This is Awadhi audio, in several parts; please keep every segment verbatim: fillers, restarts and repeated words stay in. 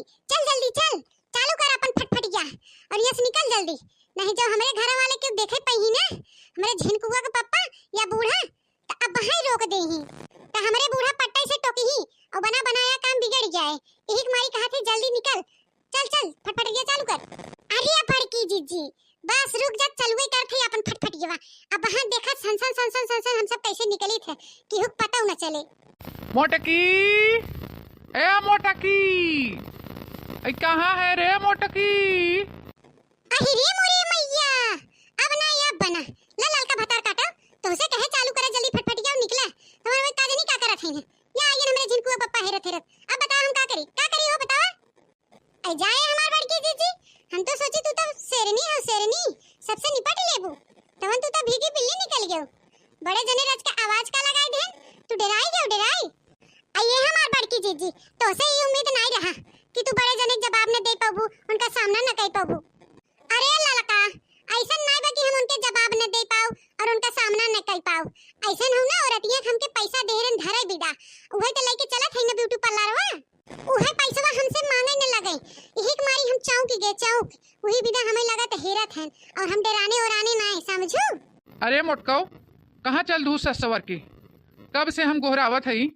चल जल्दी चल, चालू कर अपन फटफटिया और यहाँ से निकल जल्दी, नहीं जो हमरे घर वाले केहू देखे पइही ना, हमरे झिनकुआ के पप्पा या बूढ़ा, त अबहीं रोक देही। त हमरे बूढ़ा पट्टे से टोकिही और बना बनाया काम बिगड़ जाए। यही के मारी कहा थी जल्दी निकल, चल चल फटफटिया चालू कर। अरे बड़की जीजी, बस रुक जा, चलुए करत है अपन फटफटिया। अबहाँ देखत सन सन सन सन सन सन हम सब कैसे निकली थे, केहू के पता न चले। मोटकी, ए मोटकी, ए कहाँ है रे मोटकी? अहि रे मोरे मैया, अब ना या बना। ला ललका भतार काटा, तोहसे कहे चालू करे जल्दी फटफटिया और निकला। तुम्हारे वही काजनी का करत है? या आइए हमरे झिनकुआ पप्पा हेरत हेरत। अब बताओ हम का करी? का करी हो बतावा? ऐ जाए हमार बड़की जीजी, हम तो सोची तू तो शेरनी हो, शेरनी, सबसे निपट लेबू। तवन तू तो भीगी बिल्ली निकल गयो। बड़े जने रच के आवाज का लगाई देन, तू डराई गयो, डराई। आ ये हमार बड़की जीजी, तोसे ई उम्मीद नाई रहा कि तू बड़े जने के जवाब न दे पाबू, उनका सामना न कर पाबू। अरे ललका, ऐसन नाई बा कि हम उनके जवाब न दे पाऊ और उनका सामना न कर पाऊ। ऐसन हो ना औरतिया के हमके पैसा देहरन धरे बिदा, उहे तो लेके चलत है ना ब्यूटी पार्लरवा। उहे पैसवा हमसे मांगे न लगे, यही के मारी हम चौंक गए, चौंक। वही बिना हमें लगत हेरत हैं और हम डराने ओराने ना है, समझू? अरे मोटकऊ, कहाँ चल दू ससवर के? कब से हम गोहरावत हई,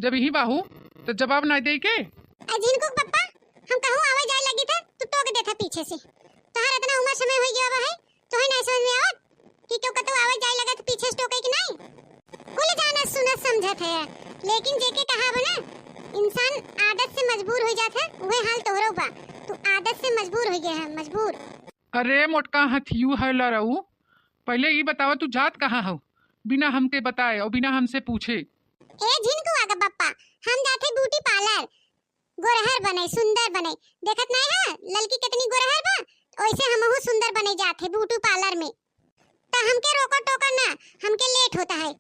जब यही बाहू तो जवाब ना दे के। अ झिनकू के पप्पा, हम कहूँ आवे जाए लगी थे, तू टोक देता पीछे से। तोहर इतना उम्र समय हो गया है, तोहे नहीं समझ में आवत कि केहू कतौ आवे जाए लगे तो पीछे से टोके कि नहीं? कुल जानत सुनत समझत है, लेकिन जेके कहा बा ना, इंसान आदत से मजबूर हो जात है, उहे हाल तोहरो बा। तू आदत से मजबूर हो गया है, मजबूर। अरे मोटका हथियू है लरऊ, पहले ई बतावा तू जात कहाँ हो, बिना हमके बताए और बिना हमसे पूछे? ए झिनकू आगा बप्पा, हम जाते ब्यूटी पार्लर, गोरहर बने, सुंदर बने। देखत नहीं है ललकी कितनी गोरहर बा, वैसे हमहू सुंदर बने जात है ब्यूटी पार्लर में। त हमके रोको टोको ना, हमके लेट होता है।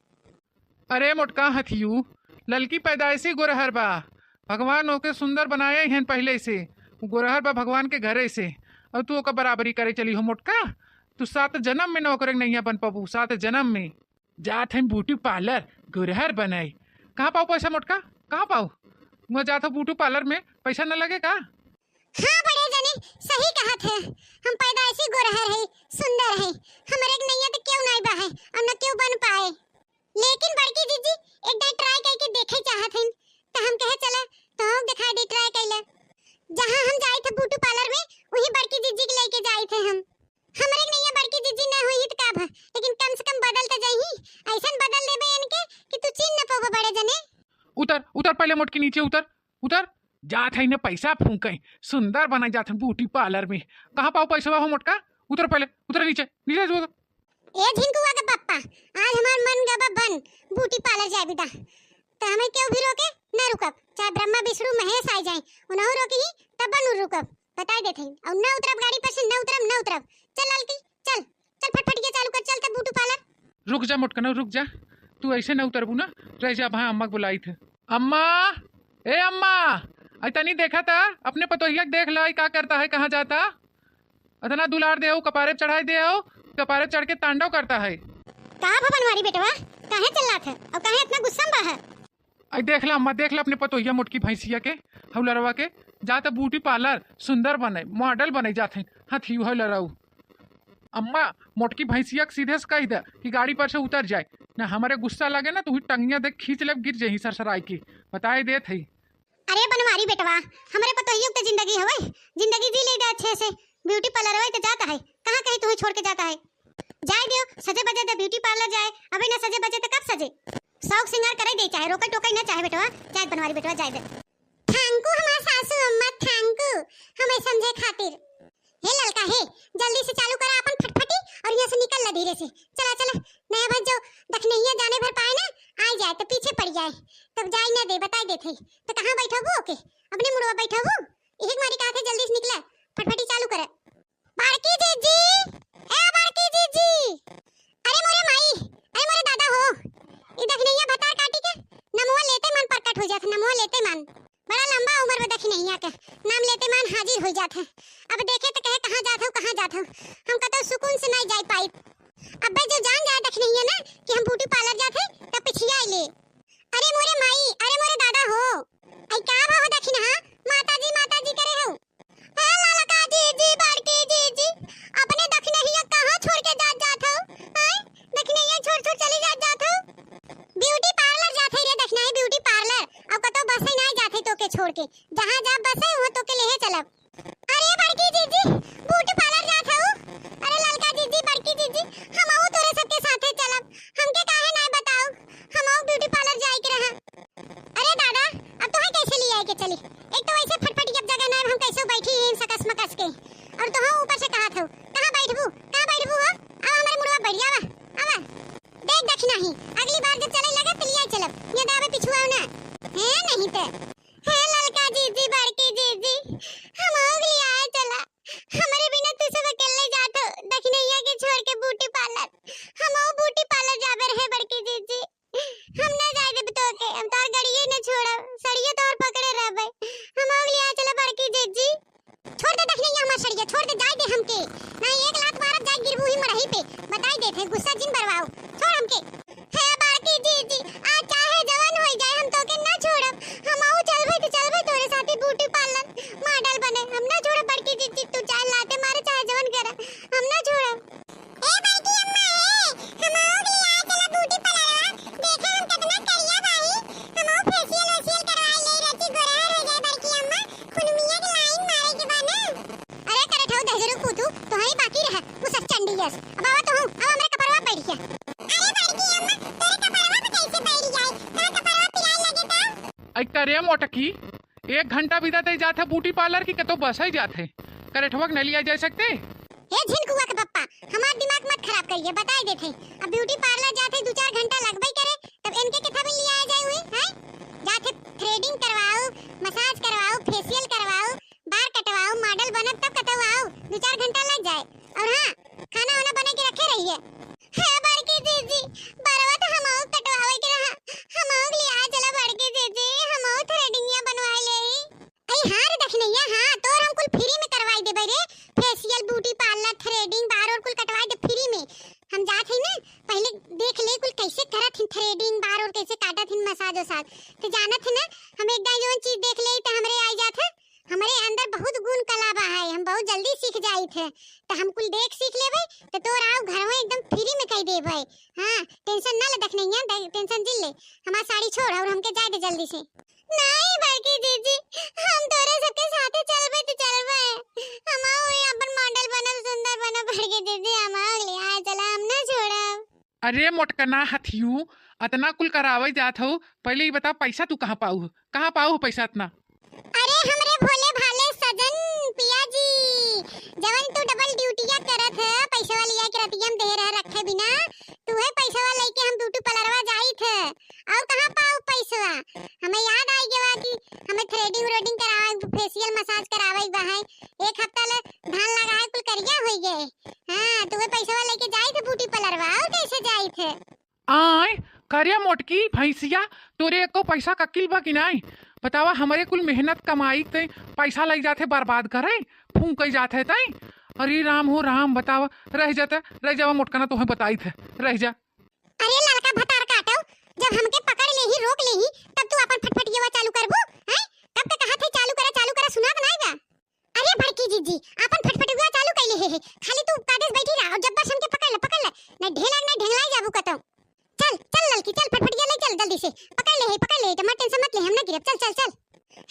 अरे मोटका हथियू, ललकी पैदाइशी गोरहर बा, भगवान ओके सुंदर बनाए हैं पहले से। उ गोरहर बा भगवान के घरे से, और तू ओकर बराबरी करे चली हो मोटका? तू सात जन्म में ना ओकरे नैया बन पबू, सात जन्म में। जात हैं ब्यूटी पार्लर, गोरहर बनाई। कहाँ पाऊ पैसा मोटका, कहाँ पाऊ? वहाँ जात हो ब्यूटी पार्लर में, पैसा न लगे का? हाँ बड़े जने, सही कहत है। हम पैदाइशी गोरहर है, सुंदर है। हमरे के नैया तो केहू नहीं बा है, और न केहू बन पाए। लेकिन बड़की जीजी, एक दाई ट्राई करके देखे चाहत हन, तो हम कहे चला, तो हम दिखाई दे ट्राई कैला। जहाँ हम जाए थे ब्यूटी पार्लर में, वही बड़की जीजी के लेके जाए थे हम। हमरे के नैया बड़की जीजी ना होई त का भा, लेकिन कम से कम बदल त जाई। ऐसन बदल देबे इनके कि तू चीन न पबे बड़े जने। उतर, उतर, पहले मोटकी नीचे उतर, उतर। जात है इन्हें पैसा फूंके, सुंदर बना जात है ब्यूटी पार्लर में। कहाँ पाऊ पैसा हो मोटका? उतर पहले, उतर नीचे, नीचे से उतर। ए झिनकुआ के पप्पा, आज हमार मन गबा बन, ब्यूटी पार्लर जाए बिदा। त हमें केहू भी रोके, ना रुकब, चाहे ब्रह्मा विष्णु महेश आ जाए, उन्हों रोके ही, तब न रुकब। बताई देत हई। और ना उतरब गाड़ी पर से, ना उतरब, ना उतरब। चल ललकी, चल, चल फटफटिया चालू कर, चल तब ब्यूटी पार्लर। रुक जा मोटकनऊ, रुक जा, तू ऐसे ना उतरबू ना, रह जा, वहाँ अम्मा के बुलाई थे। अम्मा, ए अम्मा, आई तनी देखा था, अपने पतोहिया के देख ला, ई का करता है, कहाँ जाता? इतना दुलार दे हो, कपारे पे चढ़ाई दे हो, कपारे पे चढ़ के तांडव करता है। का भा बनवारी बेटवा, काहे चिल्लात है और काहे इतना गुस्सा में बा है? आई देख ला अम्मा, देख ला अपने पतोहिया मोटकी भैंसिया के, हऊ लरवा के, जात ब्यूटी पार्लर, सुंदर बने, मॉडल बने जात है, हथियू है लरऊ। अम्मा, मोटकी भैंसिया के सीधे से कह दे कि गाड़ी पर से उतर जाए, ना हमारे गुस्सा लगे ना, तू ही टंगिया देख खींच ले, गिर जाही सरसराई के, बताए देत है। अरे बनवारी बेटवा, हमरे पतोहियो के तो जिंदगी हवे, जिंदगी जी ले दे अच्छे से। ब्यूटी पार्लर वही तो जाता है, कहाँ कहीं तुम्हें छोड़ के जाता है? जाए दियो, सजे बजे दे ब्यूटी पार्लर जाए, अबे ना सजे बजे तो कब सजे? शौक सिंगार करे दे चाहे, रोके टोके ना चाहे बेटवा, जाए बनवारी बेटवा जाए दे। थैंक यू हमार सासू अम्मा, थैंक यू हमें समझे खातिर। हे ललका हे, जल्दी से चालू करा अपन फटफटी और यहाँ से निकल ला धीरे से। चला चला, नया भर जो दखनहिया जाने भर पाए ना, आ जाए तो पीछे पड़ जाए, तब जाए ना दे, बताई देत है। तो कहाँ बैठबू ओके? अपने मुड़वा बैठबू? यही मारी कहा थे जल्दी से निकला, फटफटी चालू करे। बड़की जीजी, ए बड़की जीजी, अरे मोरे माई, अरे मोरे दादा हो, ई दखनहिया भतार काटी के नमुआ लेते मन प्रकट हो जात, नमुआ लेते मन। बड़ा लंबा उम्र में दखनहिया के नाम लेते मान हाजिर हो जात है। अब देखे तो कहे कहाँ जात हो, कहाँ जात हो, हम कतौ सुकून से नहीं जाए पाई। अबे जो जान जाए दखनहिया ना कि हम ब्यूटी पार्लर जात है, तब पिछिया ले। अरे मोरे माई, अरे मोरे दादा हो, आई का भाव दखिनहा? माता जी, माता जी के के जहाँ जा बसे, वहाँ तोके लेहे चलब। अरे बड़की जीजी, ब्यूटी पार्लर जात हऊ? अरे ललका जीजी, बड़की जीजी, हमहू तोरे सबके साथे चलब। हमके काहे नाय बताऊ? हमहू ब्यूटी पार्लर जाए के रहा। अरे दादा, अब तोहे कैसे ले आए के चली? एक तो वैसे फटफटी अब जगह नाय, हम कैसे बैठी हैं सकस मकस के, और तोहू ऊपर से कहत हऊ। कहाँ बैठबू? कहाँ बैठबू हो? अब हमरे मुड़वा बैठ जावा, आवा। देख दखिनही, अगली बार जब चले लगे तो लिया चलब, ये दावे पिछुआ ना। है नहीं ते। हे ललका जीजी, बड़की जीजी, हमहू के लिया चला। हमरे बिना तू सब अकेले जात हो, दखिनैया के छोड़ के ब्यूटी पार्लर। हमहू ब्यूटी पार्लर जाबे रहे बड़की जीजी। हम ना जाए देब तोके, हम तोर गड़िए न छोड़ब, सड़िए तोर पकड़े रहबे। हमहू के लिया चला बड़की जीजी। छोड़ दे दखिनैया हमार सड़िया, छोड़ दे, जाए दे हमके। ना एक लात मारब, जाए गिरबू ही मड़ही पे। बताई देत है, गुस्सा जिन बरवाओ, छोड़ हमके। हे बड़की जीजी, आज चाहे जवन होई जाए, हम तोके ना छोड़ब। हमहू चलबे तो चलबे तोरे साथे ब्यूटी पार्लर, मॉडल बने। हम ना छोड़ब बड़की जीजी, तू चाहे लाते मारे, चाहे जवन करे, हम ना छोड़ब। ए बड़की अम्मा, ए, हमहू के लिए आ चला ब्यूटी पार्लरवा। देखे हम कितना करिया बाही, हमहू फेशियल वेशियल करवा ले, रची गोरहर हो जाए बड़की अम्मा। खुनमिया के लाइन मारे के बा ना। अरे करठऊ दहिजरू पूतू, तोहई बाकी रहे, उ सब चंडी यस। अब आवा तोहू, अब हमरे कपड़वा बैठ गया। अरे बड़की अम्मा, तोरे कपड़वा पे कैसे बैठ जाए? तोरे कपड़वा पिराए लगे तो? ऐ करे मोटकी, एक घंटा बीता तई जात है ब्यूटी पार्लर की, कतो बस ही जात है, करठवा के न लिया जा सकते? हे झिनकुआ के पप्पा, हमार दिमाग मत खराब करिए, बताई देते। अब ब्यूटी पार्लर जाते दो चार घंटा लगबे करे, तब इनके कितना भी लिया जाए हुई, हैं? जाते थ्रेडिंग करवाओ, मसाज करवाओ, फेशियल करवाओ, बार कटवाओ, मॉडल बनब तब कतौ आओ, दो चार घंटा लग जाए। और हाँ, खाना वाना बना के रखे रहिए। हे बड़की जीजी, बरवा तो हमहू कटवावे के रहा, हमहू के लिया चला बड़की जीजी, हमहू थ्रेडिंगिया बनवाए लेही। अरे हाँ रे दखिनैया, हाँ, तोर हम कुल फ्री में करवाई देबे रे, फेशियल, ब्यूटी पार्लर, थ्रेडिंग, बार और कुल कटवाई दे फ्री में। हम जात हई ना, पहले देख ले कुल कैसे करत हिन थ्रेडिंग, बार और कैसे काटत हिन, मसाज वसाज। तो जानत है ना, हम एक दाई जवन चीज देख ले तो हमरे आई जात है। हमरे अंदर बहुत गुण कला बा है, हम बहुत जल्दी सीख जाइत है, तो हम कुल देख सीख लेबे, तो तोर आउ घर में एकदम फ्री में कई देबे। हाँ, टेंशन ना ले दखिनैया, दे-, टेंशन जिन ले, हमार साड़ी छोड़ और हमके जाए दे जल्दी से। नहीं बड़की जीजी, हम तोरे सबके साथे चलबे तो चलबे, हम वही अपन मॉडल बनब, सुंदर बनब बड़की जीजी, हम ले आए चला, हम ना छोड़ब। अरे मोटकना हथियू, अतना कुल करावे जात हो, पहले ही बता पैसा तू कहाँ पाऊ हो? कहाँ पाऊ हो पैसा अतना? अरे हमरे भोले भाले सजन पिया जी, जवन तू डबल ड्यूटिया करत है, पैसवा लिया के रतिया में दे रहे रखे बिना, तू है पैसवा लेके हम ब्यूटी पार्लरवा जाइत है, और कहाँ पाऊ पैसवा? हमें याद आई गवा कि हमें थ्रेडिंग व्रेडिंग करावे, फेशियल मसाज करावे बा है, एक हफ्ता ले धान लगाए कुल करिया होई गए। हाँ, तू है पैसवा लेके जाइत है ब्यूटी पार्लरवा, और कैसे जाइत है? आय, करे मोटकी भैंसिया, तोरे एको पैसा ककिल बा कि नाई? बतावा, हमरे कुल मेहनत कमाई ते पैसा लग जाथे बर्बाद करे, फूंक जाथे तई। अरे राम हो राम, बतावा, रह जाते, रह जावा मोटकना, तोहे बताई थे, रह जा। अरे लड़का भतार काटो, जब हमके पकड़ लेही, रोक लेही, तब तू अपन फटफटियावा चालू करबू, हैं? कब के कहा थे चालू करा, चालू करा, सुनात नाई बा? अरे बड़की जीजी, आपन फटफटुआ चालू कइले हे, हे। खाली तू कागज बैठी रहा और जब बस हमके पकड़ ले, पकड़ ले, नहीं ढेला, नहीं ढेंगलाई जाबू कतौ। चल, चल ललकी, चल फटफटिया ले चल जल्दी से, पकड़ ले हे, पकड़ ले, हमार टेंशन मत ले, हम ना गिरब, चल, चल, चल।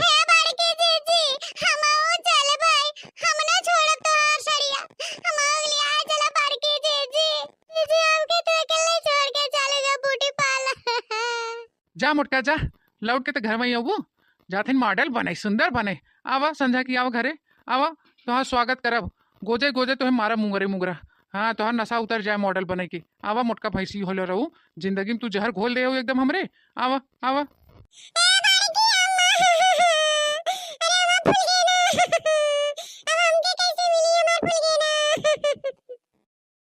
हे बड़की जीजी, हम चल भाई, हम ना छोड़ब तोहार सड़िया, हम लिया चला बड़की जीजी। जीजी, हमके तू अकेले छोड़ के चले जा ब्यूटी पार्लर। जा मोटका जा, लौट के तो घर में ही अबू। जाथिन मॉडल बने, सुंदर बने। आवा संझा की, आवा घरे, आवा, तोहार स्वागत करब। गोजे गोजे तोहे मारा मुंगरे मुंगरा। हाँ, तोहार नशा उतर जाए मॉडल बने की। आवा मोटका भैंसी होले रहू, जिंदगी में तू जहर घोल दे हो एकदम हमरे। आवा, आवा। ए